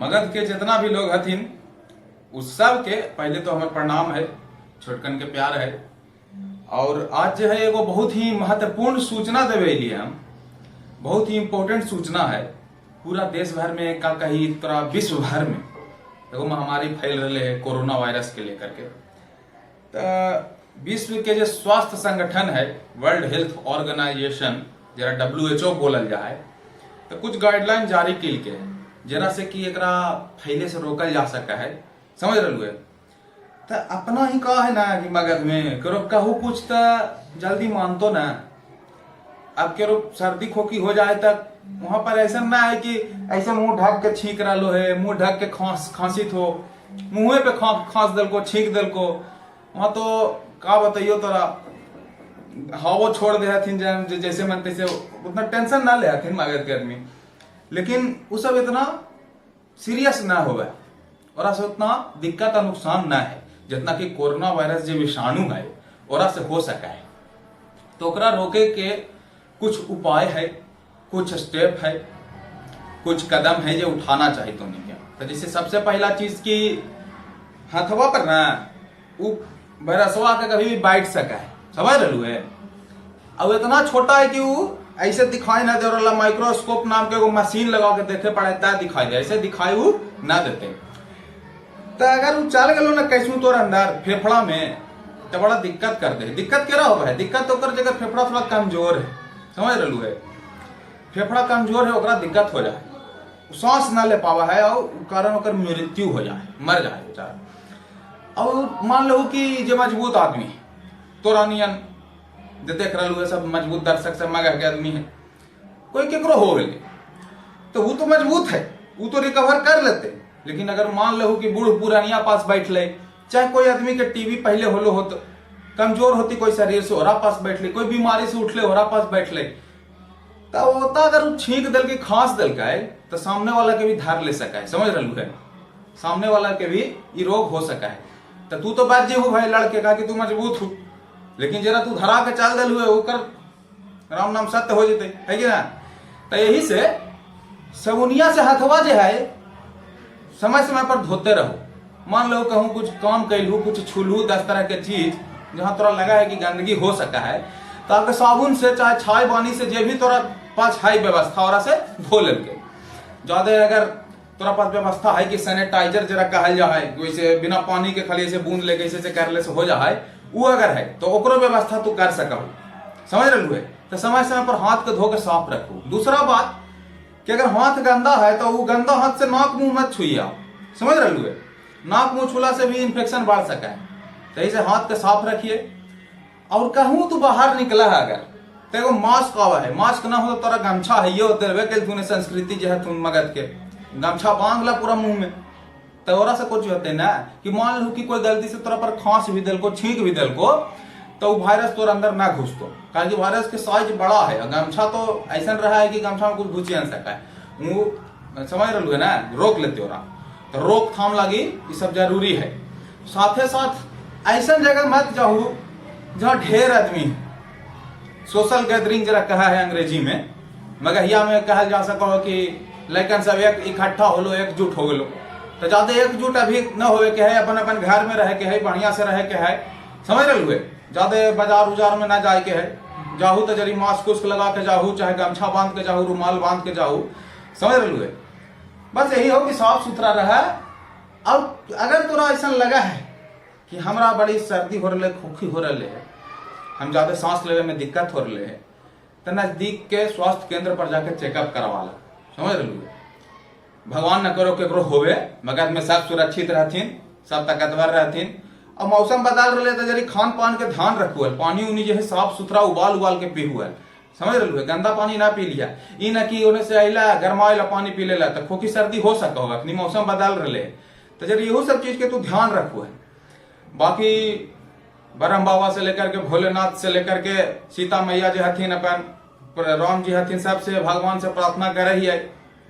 मगध के जितना भी लोग हथिन उस सब के पहले तो हमर प्रणाम है, छोटकन के प्यार है। और आज जो है एगो बहुत ही महत्वपूर्ण सूचना देवे लिए हम, बहुत ही इम्पोर्टेंट सूचना है। पूरा देश भर में का कही तोरा विश्व भर में एगो महामारी फैल रहे है कोरोना वायरस के लेकर के। तो विश्व के जो स्वास्थ्य संगठन है, वर्ल्ड हेल्थ ऑर्गेनाइजेशन, जरा WHO बोलल जाए, तो कुछ गाइडलाइन जारी कल के है जरा से कि एकरा फैले से रोकल जा सका है। समझ रहे है? तो अपना ही कहा है ना कि मगध में करो कहू कुछ तो जल्दी मानतो ना। अब केरो सर्दी खोखी हो जाए तक वहां पर ऐसा ना है कि ऐसे मुंह ढक के छींक रहा है, मुंह ढक के खांस खांसित हो, मुंहे पे खांस दल को छींक दल को, वहां तो का बताइयो तोरा हवो छोड़ दे हथिन जैसे मन तैसे, उतना टेंशन ना ले हथिन मगध के आदमी। लेकिन वो सब इतना सीरियस ना होवे और से उतना दिक्कत और नुकसान ना है जितना कि कोरोना वायरस जो विषाणु है और से हो सका है। तो ओकरा रोके के कुछ उपाय है, कुछ स्टेप है, कुछ कदम है जो उठाना चाहिए तुमने के। तो जैसे सबसे पहला चीज की हथवा पर ना वो वायरसवा के कभी भी बैठ सका है, समझ रहे है? अब इतना छोटा है कि वो ऐसे दिखाई ना दे रहा, माइक्रोस्कोप नाम के एगो मशीन लगा के देखे पड़े ता दिखाई दे, ऐसे दिखाई वो ना देते। तो अगर वो चल गलो ना कैसू तोर अंदर फेफड़ा में तो बड़ा दिक्कत कर दे। दिक्कत क्या होगा है? दिक्कत तो कर जगह फेफड़ा थोड़ा कमजोर है, समझ रहे है? फेफड़ा कमजोर है ओकरा दिक्कत हो जाए, सांस ना ले पावा है और कारण ओकर मृत्यु हो जाए, मर जाए बेचारा। और मान लो कि जो मजबूत आदमी है तोरा नियन जो देख रहा है सब मजबूत दर्शक सब मगह के आदमी है, कोई केकरो हो गए तो वो तो मजबूत है, वो तो रिकवर कर लेते। लेकिन अगर मान लो कि बूढ़ पुरानिया पास बैठ ले, चाहे कोई आदमी के टीबी पहले होलो हो तो कमजोर होती कोई शरीर से ओरा पास बैठ ले, कोई बीमारी से उठले ओरा पास बैठ ले, तो होता अगर वो छींक दल के खांस दल का है तो सामने वाला के भी धार ले सका है, समझ रहा है? सामने वाला के भी ये रोग हो सका है। तो तू तो बात जी हो भाई लड़के का कि तू मजबूत हो, लेकिन जरा तू धरा के चल दल हुए ओकर राम नाम सत्य हो जते है कि ना। तो यही से सबुनिया से हथवा जो है समय समय पर धोते रहो। मान लो कहूँ कुछ काम कैलू, कुछ छुलू, 10 तरह के चीज जहाँ तोरा लगा है कि गंदगी हो सका है, तो आपके साबुन से चाहे छाय पानी से जे भी तोरा पास है व्यवस्था और से धो ले के। ज्यादा अगर तोरा पास व्यवस्था है कि सैनिटाइजर जरा कहल जा है, वैसे बिना पानी के खाली ऐसे बूंद लेके ऐसे कर ले से हो जा है, वो अगर है तो ओकरो व्यवस्था तू कर सकहो, समझ रहे है? तो समय समय पर हाथ के धो के साफ रखू। दूसरा बात कि अगर हाथ गंदा है तो वो गंदा हाथ से नाक मुंह मत छुइया, समझ रहे है? नाक मुंह छुला से भी इन्फेक्शन बढ़ सका है, तो इसे हाथ के साफ रखिए। और कहूँ तो बाहर निकला है अगर तो एगो मास्क आवा है, मास्क ना हो तो तोरा गमछा है ये देवे के तूने संस्कृति जो है तुम मगध के गमछा बांध ला पूरा मुंह में, तो ओरा से कुछ होते ना कि मान लो कि कोई गलती से तोरा पर खांस भी दिल को छींक भी दिल को तो वो वायरस तोरा अंदर ना घुसतो, कारण कि वायरस के साइज बड़ा है। गमछा तो ऐसा रहा है कि गमछा में कुछ घुस नहीं सका है, वो समझ रहे है ना, रोक लेते हो तो रोकथाम लगी ये सब जरूरी है। साथे साथ ऐसा जगह मत जाओ जहाँ ढेर आदमी, सोशल गैदरिंग जरा कहा है अंग्रेजी में, मगहिया में कहल जा सको कि लड़कन सब एक इकट्ठा होलो, एकजुट हो गलो, तो ज्यादा एकजुट अभी न होवे के है, अपन अपन घर में रह के है, बढ़िया से रह के है, समझ रहे हुए? ज्यादा बाजार उजार में ना जाए के है, जाहू तो जरी मास्क उस्क लगा के जाहू, चाहे गमछा बांध के जाहू, रुमाल बांध के जाहू, समझ रहे हुए? बस यही हो कि साफ सुथरा रहा। और अगर तोरा ऐसा लगा है कि हमरा बड़ी सर्दी हो रही है, खोखी हो रही है, हम ज्यादा सांस लेवे में दिक्कत हो रही है, तो नजदीक के स्वास्थ्य केंद्र पर जाके चेकअप करवा ला, समझ रहे हो? भगवान न करो केकरो होवे, मगर में सब सुरक्षित रहथिन, सब ताकतवर रहथिन। और मौसम बदल रहे तो जरी खान पान के ध्यान रखू, पानी उनी जो है साफ सुथरा उबाल उबाल के पीहू, समझ रहे हो? गंदा पानी ना पी लिया, ई ना कि ओने से अला गरमाइला पानी पी लेला तो खोखी सर्दी हो सका होगा, अखनी मौसम बदल रहे, तो जरी यहू सब चीज के तू ध्यान रखू है। बाकी ब्रह्म बाबा से लेकर के भोलेनाथ से लेकर के सीता मैया जो हथिन, अपन राम जी हथिन, सबसे भगवान से प्रार्थना करे ही है,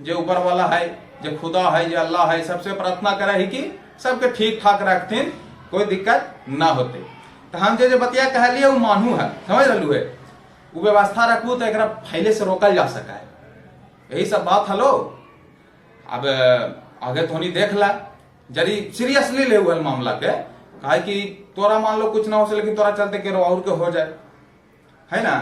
जो ऊपर वाला है, जो खुदा है, जो अल्लाह है, सबसे प्रार्थना करे ही कि सबके ठीक ठाक रखथिन, कोई दिक्कत ना होते। तो हम जे बतिया कहलिए वो मानू है, समझ रहे है? वो व्यवस्था रखू तो एकरा फैले से रोकल जा सका है। यही सब बात हलो। अब आगे तोहनी देख ला, जरी सीरियसली ले हुआ मामला के, काहे कि तोरा मान लो कुछ ना हो से लेकिन तोरा चलते के और के हो जाए, है ना।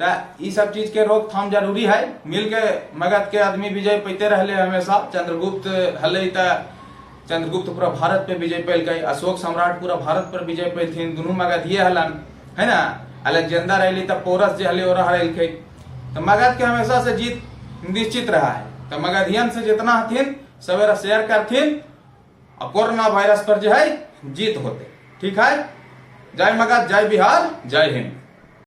त ई सब चीज के रोकथाम जरूरी है। मिल के मगध के आदमी विजय पैते रहले हमेशा। चंद्रगुप्त हले त चंद्रगुप्त पूरा भारत पे विजय पैलकै, अशोक सम्राट पूरा भारत पर विजय पैलथिन, दुनू मगधिये हलन, है ना। अलेक्जेंडर अली त पोरस जे हले ओरा हरेलकै। तो मगध के हमेशा से जीत निश्चित रहा है। तो मगधियन से जितना हथिन सवेरा शेयर करथिन और कोरोना वायरस पर जो है जीत होते। ठीक है, जय मगध, जय बिहार, जय हिंद।